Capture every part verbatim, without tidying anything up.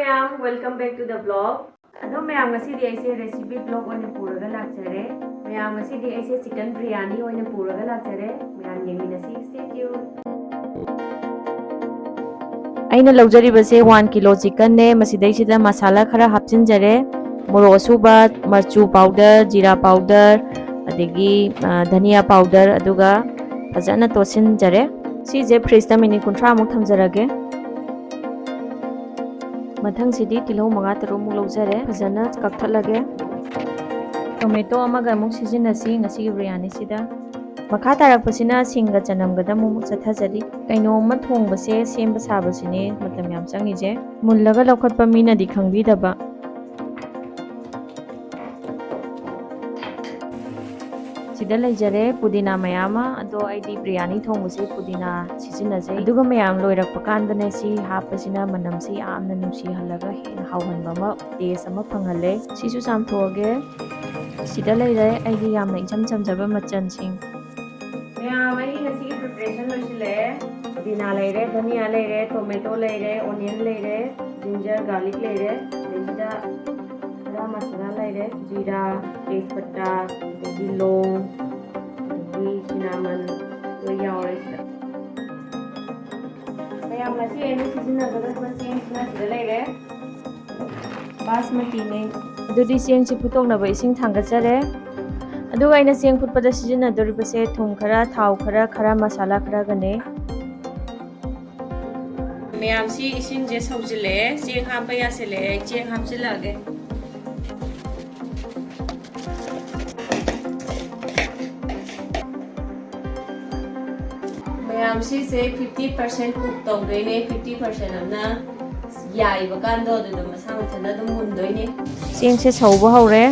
Ma'am, welcome back to the vlog. ꯑꯗꯣ ꯃꯌꯥꯝ, ꯉꯁꯤꯗꯤ ꯑꯩꯁꯦ recipe vlog ꯑꯣꯏꯅ ꯄꯨꯔꯒ ꯂꯥꯛꯆꯔꯦ꯫ ꯃꯌꯥꯝ, ꯉꯁꯤꯗꯤ ꯑꯩꯁꯦ chicken biryani ꯑꯣꯏꯅ ꯄꯨꯔꯒ ꯂꯥꯛꯆꯔꯦ꯫ ꯃꯌꯥꯝ ꯌꯦꯡꯃꯤꯟꯅꯁꯤ, stay tuned꯫ ꯑꯩꯅ ꯂꯧꯖꯔꯤꯕꯁꯦ one kilo chickenꯅꯦ꯫ ꯃꯁꯤꯗꯩꯁꯤꯗ ꯃꯁꯥꯂꯥ ꯈꯔ ꯍꯥꯞꯆꯤꯟꯖꯔꯦ꯫ ꯃꯣꯔꯣꯛ ꯑꯁꯨꯕ, ꯃꯆꯨ powder, ꯖꯤꯔꯥ powder, ꯑꯗꯒꯤ, ꯑ, ꯙꯅꯤꯌꯥ powder, ꯑꯗꯨꯒ ꯐꯖꯅ ꯇꯣꯠꯁꯤꯟꯖꯔꯦ꯫ ꯁꯤꯁꯦ fridgeꯇ minute ꯀꯨꯟꯊ꯭ꯔꯥꯃꯨꯛ ꯊꯝꯖꯔꯒꯦ꯫ ꯃꯊꯪꯁꯤꯗꯤ ꯇꯤꯜꯍꯧ ꯃꯉꯥ ꯇꯔꯨꯛꯃꯨꯛ ꯂꯧꯖꯔꯦ, ꯐꯖꯅ ꯀꯛꯊꯠꯂꯒꯦ꯫ Tomato ꯑꯃꯒ ꯑꯃꯨꯛ ꯁꯤꯖꯤꯟꯅꯁꯤ ꯉꯁꯤꯒꯤ biryaniꯁꯤꯗ꯫ ꯃꯈꯥ ꯇꯥꯔꯛꯄꯁꯤꯅ ꯁꯤꯡꯒ ꯆꯅꯝꯒꯗ ꯑꯃꯨꯛ ꯆꯠꯊꯖꯔꯤ꯫ ꯀꯩꯅꯣꯝꯃ ꯊꯣꯡꯕꯁꯦ ꯁꯦꯝꯕ ꯁꯥꯕꯁꯤꯅꯦ ꯃꯇꯝ ꯌꯥꯝ ꯆꯪꯉꯤꯁꯦ꯫ ꯃꯨꯜꯂꯒ ꯂꯧꯈꯠꯄ ꯃꯤꯅꯗꯤ ꯈꯪꯕꯤꯗꯕ꯫ ꯁꯤꯗ ꯂꯩꯖꯔꯦ ꯄꯨꯗꯤꯅꯥ ꯃꯌꯥꯝ ꯑꯃ꯫ ꯑꯗꯣ ꯑꯩꯗꯤ biryani ꯊꯣꯡꯕꯁꯦ ꯄꯨꯗꯤꯅꯥ ꯁꯤꯖꯤꯟꯅꯖꯩ꯫ ꯑꯗꯨꯒ ꯃꯌꯥꯝ, ꯂꯣꯏꯔꯛꯄ ꯀꯥꯟꯗꯅꯦ ꯁꯤ ꯍꯥꯞꯄꯁꯤꯅ ꯃꯅꯝꯁꯤ ꯌꯥꯝꯅ ꯅꯨꯡꯁꯤꯍꯜꯂꯒ ꯍꯦꯟꯅ ꯍꯥꯎꯍꯟꯕ ꯑꯃ, taste ꯑꯃ ꯐꯪꯍꯜꯂꯦ꯫ ꯁꯤꯁꯨ ꯆꯥꯝꯊꯣꯛꯑꯒꯦ꯫ ꯁꯤꯗ ꯂꯩꯔꯦ ꯑꯩꯒꯤ ꯌꯥꯝꯅ ꯏꯆꯝ ꯆꯝꯖꯕ ꯃꯆꯜꯁꯤꯡ꯫ ꯃꯌꯥꯝ, ꯑꯩꯒꯤ ꯉꯁꯤꯒꯤ preparation ꯂꯣꯏꯁꯤꯜꯂꯛꯑꯦ꯫ ꯄꯨꯗꯤꯅꯥ ꯂꯩꯔꯦ, ꯙꯅꯤꯌꯥ ꯂꯩꯔꯦ, tomato ꯂꯩꯔꯦ, onion ꯂꯩꯔꯦ, ginger, garlic ꯂꯩꯔꯦ꯫ ꯑꯗꯩꯁꯤꯗ ꯈꯔ ꯃꯁꯥꯂꯥ ꯂꯩꯔꯦ, ꯖꯤꯔꯥ, ꯇꯦꯖꯄꯇꯥ, ꯑꯗꯒꯤ ꯂꯣꯡ, ꯑꯗꯒꯤ cinnamon ꯂꯣꯏ ꯌꯥꯎꯔꯦ ꯁꯤꯗ꯫ ꯃꯌꯥꯝ, ꯉꯁꯤ ꯑꯩꯅ ꯁꯤꯖꯤꯟꯅꯒꯗꯧꯔꯤꯕ ꯆꯦꯡꯁꯤꯅ ꯁꯤꯗ ꯂꯩꯔꯦ꯫ ꯕꯥꯁꯃꯇꯤꯅꯦ꯫ ꯑꯗꯨꯗꯤ ꯆꯦꯡꯁꯤ ꯐꯨꯠꯇꯣꯛꯅꯕ ꯏꯁꯤꯡ ꯊꯥꯡꯒꯠꯆꯔꯦ꯫ ꯑꯗꯨꯒ ꯑꯩꯅ ꯆꯦꯡ ꯐꯨꯠꯄꯗ ꯁꯤꯖꯤꯟꯅꯗꯣꯔꯤꯕꯁꯦ ꯊꯨꯝ ꯈꯔ, ꯊꯥꯎ ꯈꯔ, ꯈꯔ ꯃꯁꯥꯂꯥ ꯈꯔꯒꯅꯦ꯫ ꯃꯌꯥꯝꯁꯤ ꯏꯁꯤꯡꯁꯦ ꯁꯧꯖꯤꯜꯂꯛꯑꯦ, ꯆꯦꯡ ꯍꯥꯞꯄ ꯌꯥꯁꯤꯜꯂꯛꯑꯦ꯫ ꯑꯩ ꯆꯦꯡ ꯍꯥꯞꯆꯤꯜꯂꯛꯑꯒꯦ꯫ ꯃꯌꯥꯝ, ꯁꯤꯁꯦ fifty percent cook ꯇꯧꯗꯣꯏꯅꯦ, fifty percent ꯑꯃꯅ ꯌꯥꯏꯕ ꯀꯥꯟꯗꯣ ꯑꯗꯨꯗ ꯃꯁꯥ ꯃꯊꯟꯇ ꯑꯗꯨꯝ ꯃꯨꯟꯗꯣꯏꯅꯦ꯫ ꯆꯦꯡꯁꯦ ꯁꯧꯕ ꯍꯧꯔꯦ꯫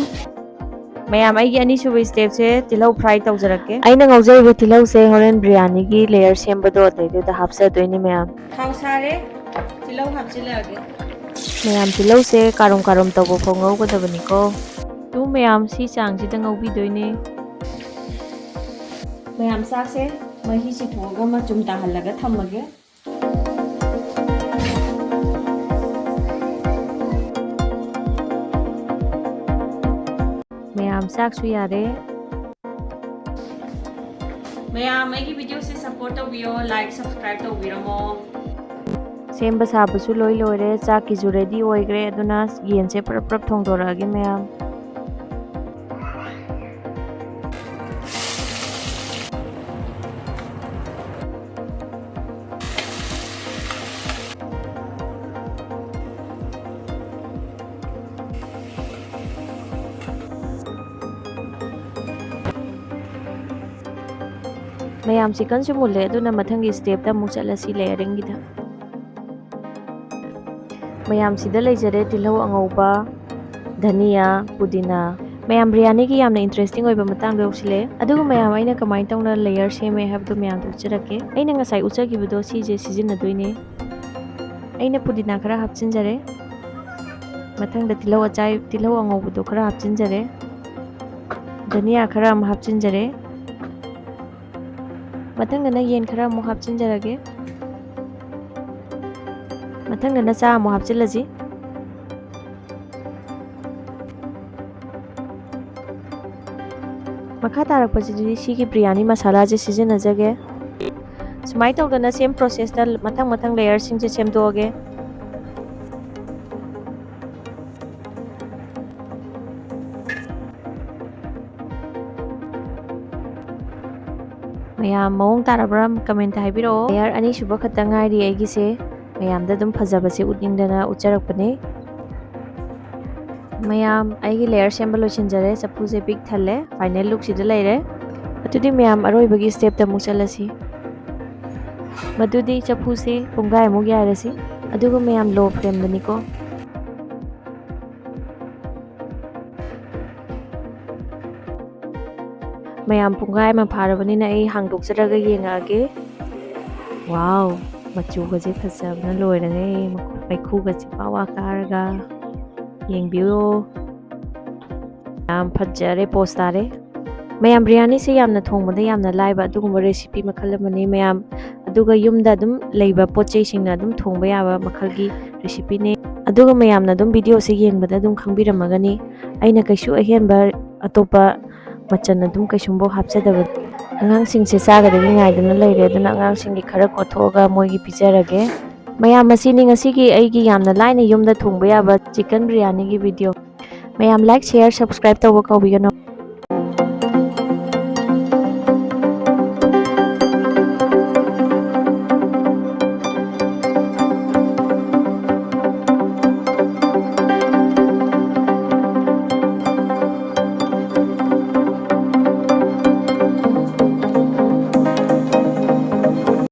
ꯃꯌꯥꯝ, ꯑꯩꯒꯤ ꯑꯅꯤꯁꯨꯕ stepꯁꯦ ꯇꯤꯜꯍꯧ fry ꯇꯧꯖꯔꯛꯀꯦ꯫ ꯑꯩꯅ ꯉꯧꯖꯔꯤꯕ ꯇꯤꯜꯍꯧꯁꯦ ꯍꯣꯔꯦꯟ biryaniꯒꯤ layer ꯁꯦꯝꯕꯗꯣ ꯑꯗꯩꯗꯨꯗ ꯍꯥꯞꯆꯗꯣꯏꯅꯦ ꯃꯌꯥꯝ꯫ ꯊꯥꯎ ꯁꯥꯔꯦ, ꯇꯤꯜꯍꯧ ꯍꯥꯞꯆꯤꯜꯂꯛꯑꯒꯦ꯫ ꯃꯌꯥꯝ, ꯇꯤꯜꯍꯧꯁꯦ ꯀꯥꯔꯨꯝ ꯀꯥꯔꯨꯝ ꯇꯧꯕ ꯐꯥꯎ ꯉꯧꯒꯗꯕꯅꯤꯀꯣ꯫ ꯑꯗꯨ ꯃꯌꯥꯝ, ꯁꯤ ꯆꯥꯡꯁꯤꯗ ꯉꯧꯕꯤꯗꯣꯏꯅꯦ꯫ ꯃꯌꯥꯝ, ꯆꯥꯛꯁꯦ ꯃꯍꯤ ꯆꯤꯊꯣꯛꯑꯒ ꯃꯆꯨꯝ ꯇꯥꯍꯜꯂꯒ ꯊꯝꯃꯒꯦ꯫ ꯆꯥꯛꯁꯨ ꯌꯥꯔꯦ꯫ ꯃꯌꯥꯝ ꯑꯩꯒꯤ videoꯁꯦ support ꯇꯧꯕꯤꯌꯣ, like, subscribe ꯇꯧꯕꯤꯔꯝꯃꯣ꯫ ꯁꯦꯝꯕ ꯁꯥꯕꯁꯨ ꯂꯣꯏ ꯂꯣꯏꯔꯦ, ꯆꯥꯛꯀꯤꯁꯨ ready ꯑꯣꯏꯈ꯭ꯔꯦ꯫ ꯑꯗꯨꯅ ꯌꯦꯟꯁꯦ ꯄ꯭ꯔꯞ ꯄ꯭ꯔꯞ ꯊꯣꯡꯗꯣꯔꯛꯑꯒꯦ ꯃꯌꯥꯝ꯫ ꯃꯌꯥꯝ, chickenꯁꯨ ꯃꯨꯜꯂꯦ, ꯑꯗꯨꯅ ꯃꯊꯪꯒꯤ stepꯇ ꯑꯃꯨꯛ ꯆꯠꯂꯁꯤ, layeringꯒꯤꯗ꯫ ꯃꯌꯥꯝ, ꯁꯤꯗ ꯂꯩꯖꯔꯦ ꯇꯤꯜꯍꯧ ꯑꯉꯧꯕ, ꯙꯅꯤꯌꯥ, ꯄꯨꯗꯤꯅꯥ꯫ ꯃꯌꯥꯝ, ꯕꯤꯔꯌꯥꯅꯤꯒꯤ ꯌꯥꯝꯅ interesting ꯑꯣꯏꯕ ꯃꯇꯥꯡꯗꯣ ꯌꯧꯁꯤꯜꯂꯛꯑꯦ꯫ ꯑꯗꯨꯒ ꯃꯌꯥꯝ, ꯑꯩꯅ ꯀꯃꯥꯏꯅ ꯇꯧꯅ layer ꯁꯦꯝꯃꯦ ꯍꯥꯏꯕꯗꯣ ꯃꯌꯥꯝꯗ ꯎꯠꯆꯔꯛꯀꯦ꯫ ꯑꯩꯅ ꯉꯁꯥꯏ ꯎꯠꯆꯈꯤꯕꯗꯣ ꯁꯤꯁꯦ ꯁꯤꯖꯤꯟꯅꯗꯣꯏꯅꯦ꯫ ꯑꯩꯅ ꯄꯨꯗꯤꯅꯥ ꯈꯔ ꯍꯥꯞꯆꯤꯟꯖꯔꯦ꯫ ꯃꯊꯪꯗ ꯇꯤꯜꯍꯧ ꯑꯆꯥꯏ-, ꯇꯤꯜꯍꯧ ꯑꯉꯧꯕꯗꯣ ꯈꯔ ꯍꯥꯞꯆꯤꯟꯖꯔꯦ꯫ ꯙꯅꯤꯌꯥ ꯈꯔ ꯑꯃ ꯍꯥꯞꯆꯤꯟꯖꯔꯦ꯫ ꯃꯊꯪꯗꯅ ꯌꯦꯟ ꯈꯔ ꯑꯃꯨꯛ ꯍꯥꯞꯆꯤꯟꯖꯔꯒꯦ꯫ ꯃꯊꯪꯗꯅ ꯆꯥ ꯑꯃꯨꯛ ꯍꯥꯞꯆꯤꯜꯂꯁꯤ꯫ ꯃꯈꯥ ꯇꯥꯔꯛꯄꯁꯤꯗꯤ ꯁꯤꯒꯤ ꯕꯤꯔꯌꯥꯅꯤ ꯃꯁꯥꯂꯥꯁꯦ ꯁꯤꯖꯤꯟꯅꯖꯒꯦ꯫ ꯁꯨꯃꯥꯏꯅ ꯇꯧꯗꯅ same processꯇ ꯃꯊꯪ ꯃꯊꯪ layerꯁꯤꯡꯁꯦ ꯁꯦꯝꯗꯣꯛꯑꯒꯦ꯫ ꯃꯌꯥꯝ, ꯃꯑꯣꯡ ꯇꯥꯔꯕ꯭ꯔꯥ? Commentꯇ ꯍꯥꯏꯕꯤꯔꯛꯑꯣ꯫ Layer ꯑꯅꯤꯁꯨꯕ ꯈꯛꯇ ꯉꯥꯏꯔꯤ ꯑꯩꯒꯤꯁꯦ꯫ ꯃꯌꯥꯝꯗ ꯑꯗꯨꯝ ꯐꯖꯕꯁꯦ ꯎꯠꯅꯤꯡꯗꯅ ꯎꯠꯆꯔꯛꯄꯅꯦ꯫ ꯃꯌꯥꯝ, ꯑꯩꯒꯤ layer ꯁꯦꯝꯕ ꯂꯣꯏꯁꯤꯟꯖꯔꯦ꯫ ꯆꯐꯨꯁꯦ ꯄꯤꯛ ꯊꯜꯂꯦ꯫ Final lookꯁꯤꯗ ꯂꯩꯔꯦ꯫ ꯑꯗꯨꯗꯤ ꯃꯌꯥꯝ, ꯑꯔꯣꯏꯕꯒꯤ stepꯇ ꯑꯃꯨꯛ ꯆꯠꯂꯁꯤ꯫ ꯃꯗꯨꯗꯤ ꯆꯐꯨꯁꯦ ꯄꯨꯡꯈꯥꯏꯃꯨꯛ ꯌꯥꯏꯔꯁꯤ꯫ ꯑꯗꯨꯒ ꯃꯌꯥꯝ, low flameꯗꯅꯤꯀꯣ꯫ ꯃꯌꯥꯝ, ꯄꯨꯡꯈꯥꯏ ꯑꯃ ꯐꯥꯔꯕꯅꯤꯅ ꯑꯩ ꯍꯥꯡꯗꯣꯛꯆꯔꯒ ꯌꯦꯡꯉꯛꯑꯒꯦ꯫ Wow, ꯃꯆꯨꯒꯁꯦ ꯐꯖꯕꯅ ꯂꯣꯏꯔꯦ꯫ ꯃꯩꯈꯨꯒꯁꯦ ꯋꯥ ꯋꯥ ꯀꯥꯔꯒ ꯌꯦꯡꯕꯤꯌꯨ꯫ ꯌꯥꯝ ꯐꯖꯔꯦ, pose ꯇꯥꯔꯦ꯫ ꯃꯌꯥꯝ, ꯕꯤꯔꯌꯥꯅꯤꯁꯦ ꯌꯥꯝꯅ ꯊꯣꯡꯕꯗ ꯌꯥꯝꯅ ꯂꯥꯏꯕ ꯑꯗꯨꯒꯨꯝꯕ recipe ꯃꯈꯜ ꯑꯃꯅꯤ ꯃꯌꯥꯝ꯫ ꯑꯗꯨꯒ ꯌꯨꯝꯗ ꯑꯗꯨꯝ ꯂꯩꯕ ꯄꯣꯠ ꯆꯩꯁꯤꯡꯅ ꯑꯗꯨꯝ ꯊꯣꯡꯕ ꯌꯥꯕ ꯃꯈꯜꯒꯤ recipeꯅꯦ꯫ ꯑꯗꯨꯒ ꯃꯌꯥꯝꯅ ꯑꯗꯨꯝ videoꯁꯦ ꯌꯦꯡꯕꯗ ꯑꯗꯨꯝ ꯈꯪꯕꯤꯔꯝꯃꯒꯅꯤ꯫ ꯑꯩꯅ ꯀꯩꯁꯨ ꯑꯍꯦꯟꯕ ꯑꯇꯣꯞꯄ ꯃꯆꯜ ꯑꯗꯨꯝ ꯀꯩꯁꯨꯝꯐꯥꯎ ꯍꯥꯞꯆꯗꯕ꯫ ꯑꯉꯥꯡꯁꯤꯡꯁꯦ ꯆꯥꯒꯗꯒꯤ ꯉꯥꯏꯗꯨꯅ ꯂꯩꯔꯦ, ꯑꯗꯨꯅ ꯑꯉꯥꯡꯁꯤꯡꯒꯤ ꯈꯔ ꯀꯣꯠꯊꯣꯛꯑꯒ ꯃꯣꯏꯒꯤ ꯄꯤꯖꯔꯒꯦ꯫ ꯃꯌꯥꯝ, ꯃꯁꯤꯅꯤ ꯉꯁꯤꯒꯤ ꯑꯩꯒꯤ ꯌꯥꯝꯅ ꯂꯥꯏꯅ ꯌꯨꯝꯗ ꯊꯣꯡꯕ ꯌꯥꯕ chicken biryani ꯒꯤ video꯫ ꯃꯌꯥꯝ like, share, subscribe ꯇꯧꯕ ꯀꯥꯎꯕꯤꯒꯅꯨ꯫